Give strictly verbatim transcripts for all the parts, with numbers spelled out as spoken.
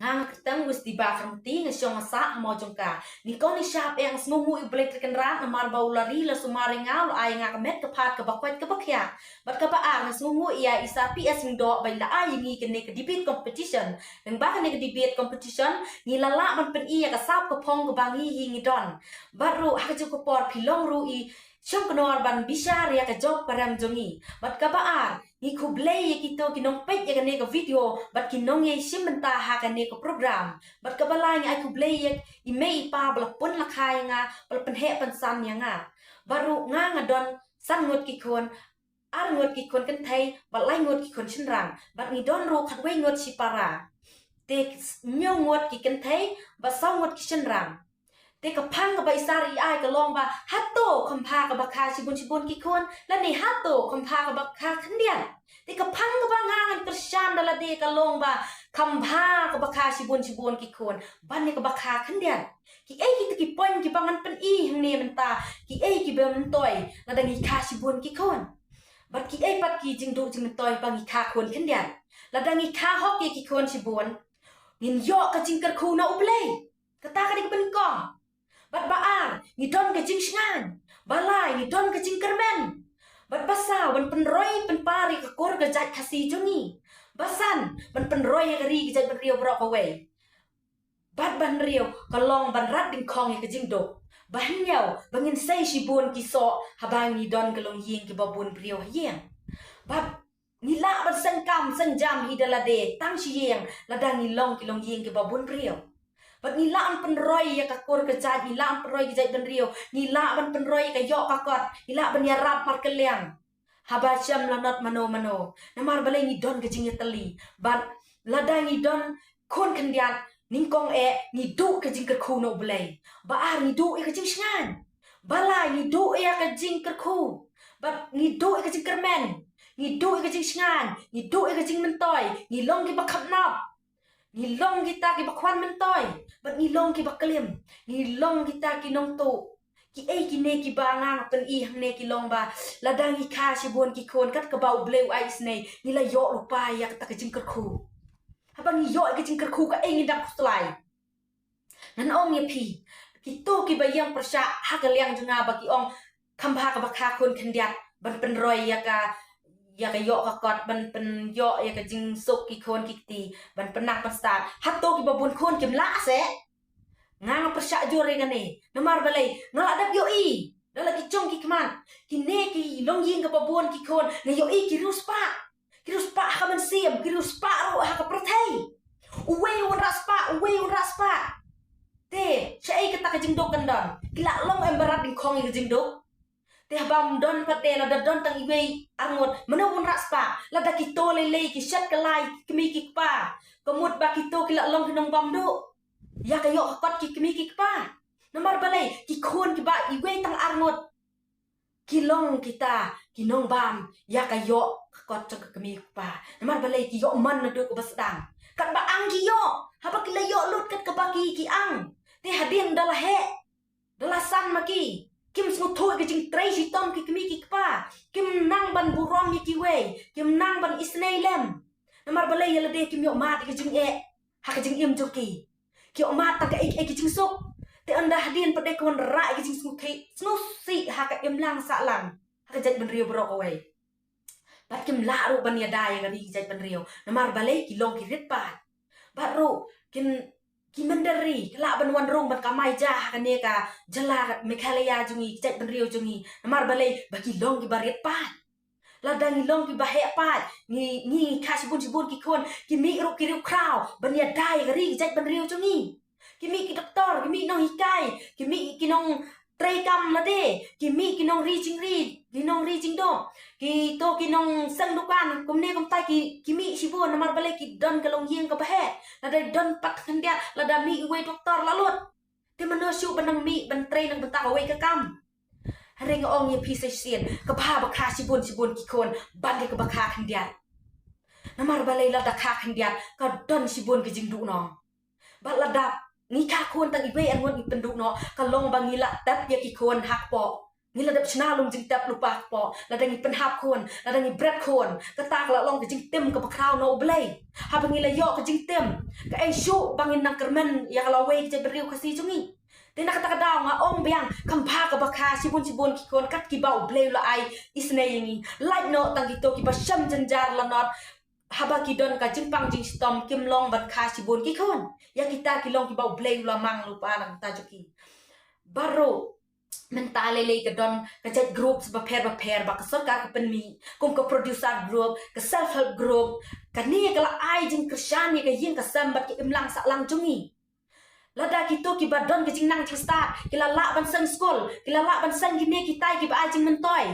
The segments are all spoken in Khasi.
Nga nga kyrteng Wisti Bakramti, nga shong nga sah ha Mawjong ka. Nyngkong nyngshap eh nga sngewnguh ïa U Blei Trai Kynrad namar ba u la ri la sumar ïa nga, u la ai ïa nga ka met ka phad kaba koit kaba khiah. Bad kaba ar nga sngewnguh ïa i Sir P S Lyngdoh ba i la ai ïa ngi kane ka debate competition. Lyngba kane ka debate competition ngi la lah ban pyni ïa ka sap ka phong kaba ngi hi ngi don. Bad ruh ha kajuh ka por phi long ruh i shongknor ban bishar ïa ka jop ka rem jong ngi. Bad kaba ar, ngi khublei ïa kito ki nongpeit ïa kane ka video bad ki nongïashim bynta ha kane ka program. Bad kaba lai, ngi ai khublei ïa i mei i pa ba la pun la kha ïa nga, ba la pynheh pynsan ïa nga. Bad ruh nga nga don san ngut ki khun, ar ngut ki khun kynthei bad lai ngut ki khun shynrang. Bad ngi don ruh khatwei ngut shipara. Te hynñiew ngut ki kynthei bad saw ngut ki shynrang. Te ka phang kaba i Sir i ai ka long ba hato kham bha kaba kha shibun shibun ki khun, lane hato kham bha kaba kha khyndiat. Te ka phang kaba nga ngan kyrshan da lade ka long ba kham bha kaba kha shibun shibun ki khun ban ïa kaba kha khyndiat. Kiei kita ki point kiba ngan pyni hangne mynta, kiei kiba myntoi lada ngi kha shibun ki khun? Bad kiei pat ki jingduh jingmyntoi ba ngi kha khun khyndiat? Lada ngi kha hok ïa ki khun shibun, ngin ïoh ka jingkyrkhu na U Blei. Kata ka dei kaba nyngkong. Bad ba ar, ngi don ka jingshngaiñ. Ba lai, ngi don ka jingkyrmen. Bad ba saw, ban pynroi pynpar ïa ka kur ka jait Khasi jong ngi. Ba san, ban pynroi ïa ka ri ka jaitbynriew baroh kawei. Bad ba hynriew, ka long ban rat dyngkhong ïa ka jingduk. Ba hynñiew, ba ngin sei shibun ki soh haba ngi don ka longïing kiba bun briew ha ïing. Bad ngi lah ban seng kam seng jam hi da lade tang shi ïing lada ngi long ki longïing kiba bun briew. Bad ngi lah ban pynroi ïa ka kur ka jait, ngi lah ban pynroi ki jaitbynriew, ngi lah ban pynroi ïa ka ïoh ka kot, ngi lah ban ïarap markylliang. Haba shem lanot mano mano. Namar balei? Ngi don ka jingïatylli. Bad lada ngi don khun khyndiat, nyngkong eh ngi duh ka jingkyrkhu na U Blei. Ba ar, ngi duh ïa ka jingshngaiñ. Ba lai, ngi duh ïa ka jingkyrkhu. Bad ngi duh ïa ka jingkyrmen. Ngi duh ïa ka jingshngaiñ. Ngi duh ïa ka jingmyntoi. Ngi long kiba khapnap. Ngi long kita kiba khwan myntoi. Bad ngi long kiba klim. Ngi long kita ki nongtuh. Kiei kine kiba nga nga pyni hangne ki long ba lada ngi kha shibun ki khun kat kaba U Blei u ai isynei, ngi la ïoh lypa ïa kata ka jingkyrkhu. Haba ngi ïoh ïa ka jingkyrkhu, kaei ngi dang khuslai? Ngan ong ïa phi, kito kiba ïeng pyrshah ha ka liang jong nga ba ki ong kham bha kaba kha khun khyndiat ban pynroi ïa ka, ïa ka ïoh ka kot, ban pynïoh ïa ka jingsuk ki khun ki kti, ban pynnang pynstad. Hato kiba bun khun kim lah se? Nga nga pyrshah jur ïa kane. Namar balei? Nga la dep ïohi da la ki jong ki khmat. Kine ki longïing kaba bun ki khun, nga ïohi ki riewspah. Ki riewspah ha ka mynsiem, ki riewspah ruh ha ka pyrthei. Uwei u wanrah spah, uwei u wanrah spah. Te shaei kata ka jingduk kan don? Ki la long em ba rat dyngkhong ïa ka jingduk? Te haba ym don pat de, lada don tang iwei ar ngut, mano u wanrah spah? Lada kito lei lei ki shet kylla ïa ki kmie ki kpa, ka mut ba kito ki la long ki nongbam duh ïa ka ïoh ka kot ki kmie ki kpa. Namar balei? Ki khun kiba iwei tang ar ngut ki long kita ki nongbam ïa ka ïoh ka kot jong ka kmie ka kpa. Namar balei? Ki ïoh mon naduh kaba sdang. Katba ang ki ïoh, haba ki la ïoh lut kat kaba ki, ki ang. Te hadien da la heh, da la san ma ki, kim sngewthuh ïa ka jingtrei shitom ki kmie ki kpa. Kim nang ban burom ïa kiwei, kim nang ban isynei lem. Namar balei? Ïa lade kim ïoh mad ïa ka jingeh ha ka jingim jong ki. Ki ïoh mad tang kaei kaei ka jingsuk. Te ynda hadien pat de ki wanrah ïa ka jingsngewsih, sngewsih ha ka imlang sahlang ha ka jaitbynriew baroh kawei. Bad kim lah ruh ban ïada ïa ka ri ka jaitbynriew. Namar balei? Ki long ki rit paid. Bad ruh kin, ki mynder ri, ki lah ban wan rung ban kamai ja ha kane ka jylla Meghalaya jong ngi, ka jaitbynriew jong ngi. Namar balei? Ba ki long kiba rit paid. Lada ngi long kiba heh paid, ngi, ngi kha shibun shibun ki khun, ki mih ruh ki riewkhraw ban ïada ïa ka ri ka jaitbynriew jong ngi. Ki mih ki doktor, ki mih nonghikai, ki mih ki nongtrei kam lade, ki mih ki nongri jingri, ki nongri jingduk, kito ki nongseng dukan kumne kumtai, ki, ki mih shibun. Namar balei? Ki don ka longïing kaba heh. Lada don pat khyndiat, lada mih iwei doktor la lut. Te mano shuh ban nang mih ban trei na ka bynta kawei ka kam? Hynrei nga ong ïa phi sa shisien, ka bha ba kha shibun shibun ki khun ban ïa kaba kha khyndiat. Namar balei? Lada kha khyndiat ka don shibun ka jingduh noh. Bad lada ngi kha khun tang iwei ar ngut ngi pynduh noh, ka long ba ngi la tep ïa ki khun ha kpoh. Ngi la dep shna lum jingtep lypa kpoh, lada ngi pynhap khun, lada ngi bret khun, kata ka la long ka jingtim kaba khraw na U Blei. Haba ngi la ïoh ka jingtim, kaei shuh ba ngin nang kyrmen ïa ka lawei ka jaitbynriew Khasi jong ngi. Te na kata ka daw nga ong biang, kham bha kaba kha shibun shibun ki khun kat kiba U Blei u la ai isynei ïa ngi. Lait noh tang kito kiba shem jynjar lanot, haba ki don ka jingpang jingshitom kim long ban kha shibun ki khun. Ïa kita ki long kiba U Blei u la mang lypa na ka bynta jong ki. Baroh mynta lei lei ka don ka jait group bapher bapher ba ka sorkar ka pynmih, kum ka producer group, ka self help group. Kane ka la ai jingkyrshan ïa ka ïing ka sem bad ka imlang sahlang jong ngi. Lada kito kiba don ka jingnang jingstad ki la lah ban seng skul, ki la lah ban seng kine kitai kiba ai jingmyntoi.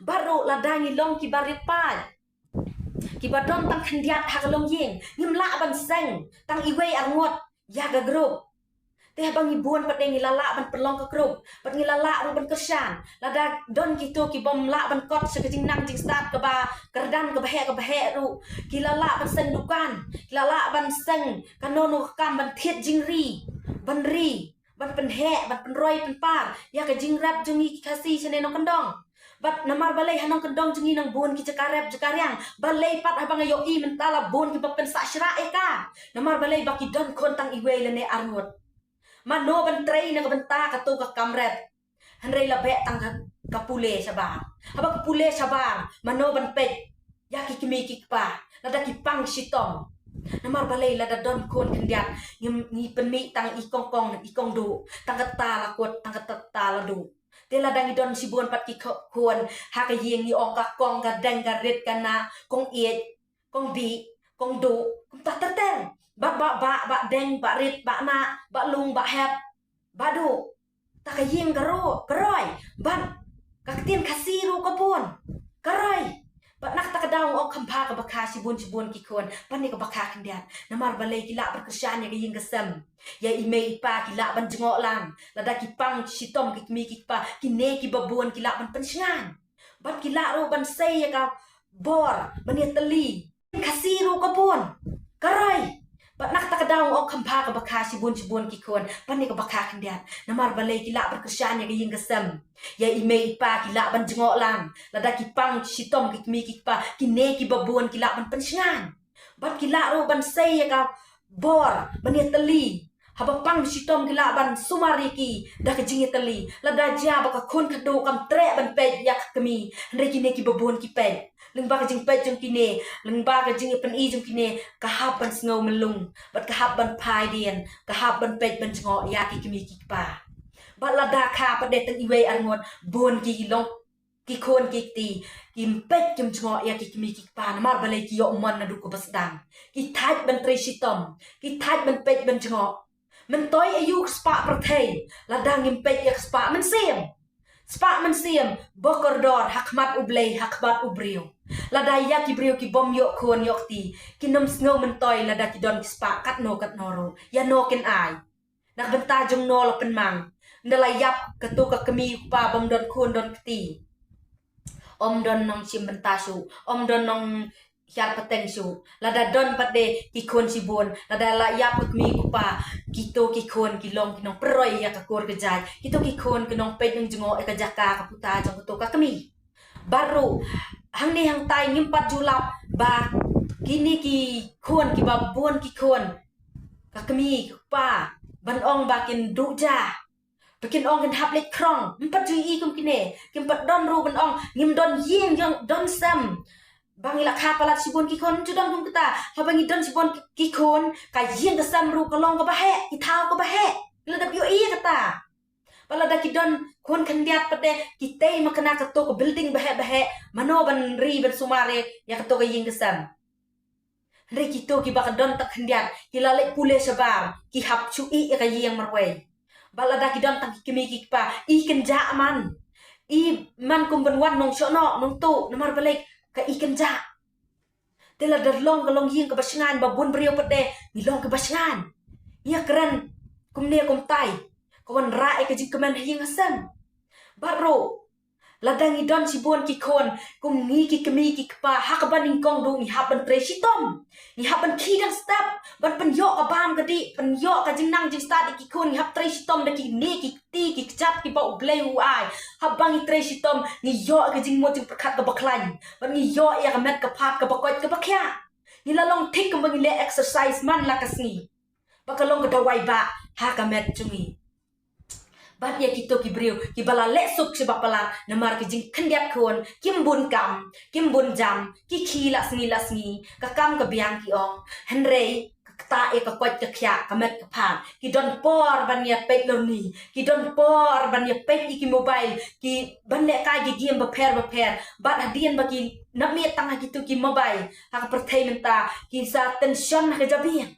Baroh lada ngi long kiba rit paid, kiba don tang khyndiat ha ka longïing, ngim lah ban seng tang iwei arngut ïa ka group. Te haba ngi bun pat de ngi la lah ban pynlong ka group, bad ngi la lah ruh ban kyrshan. Lada don kito kibym lah ban kot sha ka jingnang jingstad kaba kyrdan kaba heh kaba heh ruh, ki la lah ban seng dukan, ki la lah ban seng kano kano ka kam ban thied jingri, ban ri, ban pynheh, ban pynroi pynpar ïa ka jingrep jong ngi ki Khasi shane nongkyndong. Bad namar balei ha nongkyndong jong ngi nang bun ki jaka rep jaka riang, balei pat haba nga ïohi mynta la bun kiba pynsah shrah ïa ka. Namar balei ba ki don khun tang iwei lane arngut. Mano ban trei na ka bynta kato ka kam rep? Hynrei la beh tang ka, ka pule shabar. Haba ka pule shabar, mano ban peit ïa ki kmie ki kpa lada ki pang shitom? Namar balei lada don khun khyndiat, ngi, ngi pynmih tang i kongkong i kongduh, tang kata la kut, tang kata la duh. Te lada ngi don shibun pat ki kho-, khun ha ka ïing, ngi ong ka kong ka deng ka rit ka nah, kong ïeit, kong bih, kong duh, kumta ter ter. Bah, bah, bah, bah deng, bah rit, bah nah, bah lung, bah hep, bah duh. Ta ka ïing ka ro-, ka roi, bad ka ktien Khasi ruh ka bun, ka roi. Bad na kata ka daw nga ong kham bha kaba kha shibun shibun ki khun ban ïa kaba kha khyndiat. Namar balei ki lah ban kyrshan ïa ka ïing ka sem, ïa i mei i pa ki lah ban jngoh lang. Lada ki pang shitom ki kmie ki kpa, kine kiba bun ki lah ban pynshngaiñ. Bad ki lah ruh ban sei ïa ka bor ban ïatylli. Khasi ruh ka bun, ka roi. Bad na kata ka daw nga ong kham bha kaba kha shibun shibun ki khun ban ïa kaba kha khyndiat. Namar balei ki lah ban kyrshan ïa ka ïing ka sem, ïa i mei i pa ki lah ban jngoh lang. Lada ki pang shitom ki kmie ki kpa, kine kiba bun ki lah ban pynshngaiñ. Bad ki lah ruh ban sei ïa ka bor ban ïatylli. Haba pang shitom ki lah ban sumar ïa ki da ka jingïatylli. Lada jia ba ka khun khadduh kam treh ban peit ïa ka kmie, hynrei kine kiba bun ki peit. Lyngba ka jingpeit jong kine, lyngba ka jingïapyni jong kine, ka hap ban sngew myllung, bad ka hap ban phai dien, ka hap ban peit ban jngoh ïa ki kmie ki kpa. Bad lada kha pat de tang iwei arngut, bun ki long ki khun ki kti, kim peit kim jngoh ïa ki kmie ki kpa, namar balei ki ïoh mon naduh kaba sdang. Ki thait ban trei shitom, ki thait ban peit ban jngoh. Myntoi aïu ka spah pyrthei lada ngim peit ïa ka spah mynsiem? Spah mynsiem ba kordor ha khmat U Blei, ha khmat u briew. Lada ïa ki briew kibym ïoh khun ïoh kti kin ym sngew myntoi lada ki don ki spah katno katno ruh. Ïa no kin ai? Na ka bynta jong no la pynmang? Ynda la ïap kato ka kmie u kpa bym don khun don kti, ym don nongshim bynta shuh, ym don nonghiar pateng shuh. Lada don pat de ki khun shibun, lada la ïap ka kmie u kpa, kito ki khun ki long ki nongpynroi ïa ka kur ka jait. Kito ki khun ki nongpeit nongjngoh ïa ka jaka ka puta jong kato ka kmie. Bad ruh hangne hangtai ngim pat ju lap ba kine ki khun kiba bun ki khun, ka kmie ka kpa, ban ong ba kin duh ja, ba kin ong kin hap leit khrong. Ngim pat ju ïohi kum kine. Kim pat don ruh ban ong ngim don ïing, ïoh don sem ba ngi la kha palat shibun ki khun. Ngim ju don kum kata. Haba ngi don shibun ki, ki khun, ka ïing ka sem ruh ka long kaba heh, ki thaw kaba heh. Ngi la dep ïohi ïa kata. Bad lada ki don khun khyndiat pat de, ki tei ma kane kato ka building ba heh ba heh, mano ban ri ban sumar ïa kato ka ïing ka sem? Hynrei kito kiba ka don tang khyndiat, ki la leit pule shabar, ki hap shu ïeh ïa ka ïing marwei. Bad lada ki don tang ki kmie ki kpa, i kynjah man. I man kum ban wan nong shoh noh, nong tuh, namar balei? Ka i kynjah. Te lada long ka longïing kaba shngaiñ, ba bun briew pat de ngi long kiba shngaiñ, ngi ïakren kumne kumtai, ka wanrah ïa ka jingkmen ha ïing ha sem. Bad ruh Lada ngi don shibun ki khun kum ngi ki kmie ki kpa, ha kaba nyngkong ruh ngi hap ban trei shitom. Ngi hap ban khie dang step, ban pynïoh ka bam ka dih, pynïoh ka jingnang jingstad ïa ki khun, ngi hap trei shitom da kine ki kti ki kjat kiba U Blei u ai. Haba ngi trei shitom, ngi ïoh ka jingmut jingpyrkhat kaba khlaiñ, bad ngi ïoh ïa ka met ka phad kaba koit kaba khiah. Ngi la long thik kumba ngi leh exercise man la ka sngi, ba ka long ka dawai ba ha ka met jong ngi. Bad ïa kito ki briew kiba la leh suk shi ba palat, namar ki jingkhyndiat khun, kim bun kam, kim bun jam, ki khie la sngi la sngi, ka kam ka biang ki ong. Hynrei ka ktah ïa ka koit ka khiah, ka met ka phad, ki don por ban ïa peit lorni, ki don por ban ïa peit ïa ki mobile, ki ban leh kai ki game bapher bapher. Bad hadien ba ki nang miet tang ha kito ki mobile, ha ka pyrthei mynta, ki sa tension ha ka jabieng.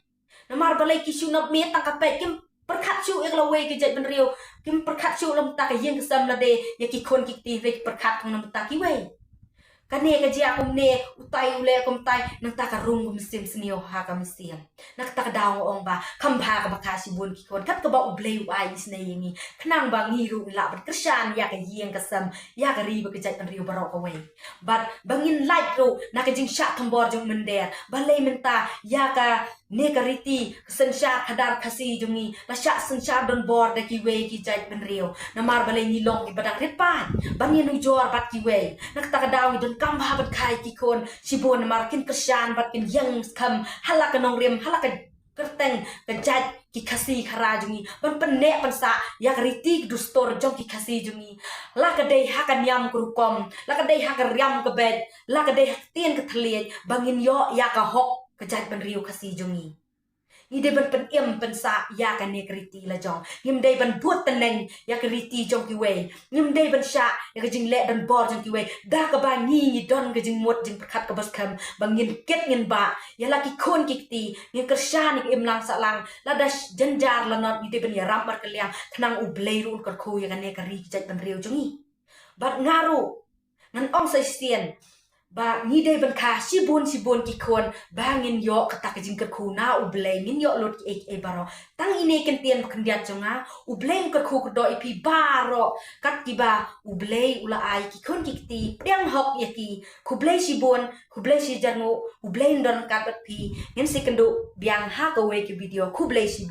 Namar balei ki shu nang miet tang ka peit, kim pyrkhat shuh ïa ka lawei ka jaitbynriew, kim pyrkhat shuh lem ta ka ïing ka sem lade ïa ki khun ki kti, hynrei ki pyrkhat tang na bynta kiwei. Kane ka jia kumne, utai u leh kumtai, nangta ka rung ka mynsiem sniew ha ka mynsiem. Na kata ka daw nga ong ba kham bha kaba kha shibun ki khun, kat kaba U Blei u ai isynei ïa ngi, khnang ba ngi ruh ngi lah ban kyrshan ïa ka ïing ka sem, ïa ka ri bad ka jaitbynriew baroh kawei. Bad ba ngin lait ruh na ka jingshah thombor jong u mynder. Balei mynta ïa kane ka riti ka synshar khadar Khasi jong ngi la shah synshar donbor da kiwei ki jaitbynriew? Namar balei ngi long kiba dang rit paid ban ïanujor bad kiwei. Na kata ka daw ngi donkam bha ban kha ïa ki khun shibun, namar kin kyrshan bad kin ïeng skhem ha la ka nongrim, ha la ka kyrteng ka jait ki Khasi Khara jong ngi, ban pynneh pynsah ïa ka riti ka dustur jong ki Khasi jong ngi. La ka dei ha ka niam ka rukom, la ka dei ha ka riam ka beit, la ka dei ha ka ktien ka thylliej, ba ngin ïoh ïa ka hok ka jaitbynriew Khasi jong ngi. Ngi dei ban pynim pynsah ïa kane ka riti la jong. Ngim dei ban bud tneng ïa ka riti jong kiwei. Ngim dei ban shah ïa ka jingleh donbor jong kiwei, da kaba ngi ngi don ka jingmut jingpyrkhat kaba skhem ba ngin kit ngin bah ïa la ki khun ki kti, ngin kyrshan ïa ka imlang sahlang. Lada jynjar la not ngi dei ban ïarap markylliang, khnang U Blei ruh un kyrkhu ïa kane ka ri ka jaitbynriew jong ngi. Bad nga ruh ngan ong sa shisien ba ngi dei ban kha shibun shibun ki khun ba ngin ïoh kata ka jingkyrkhu na U Blei, ngin ïoh lut kiei kiei baroh. Tang ine kyntien ba khyndiat jong nga, U Blei un kyrkhu kyrdoh ïa phi baroh kat kiba U Blei u la ai ki khun ki kti, pdiang hok ïa ki. Khublei shibun, khublei shi jarnguh, U Blei un don ryngkat bad phi. Ngin sa ïakynduh biang ha kawei ka video. Khublei shibun.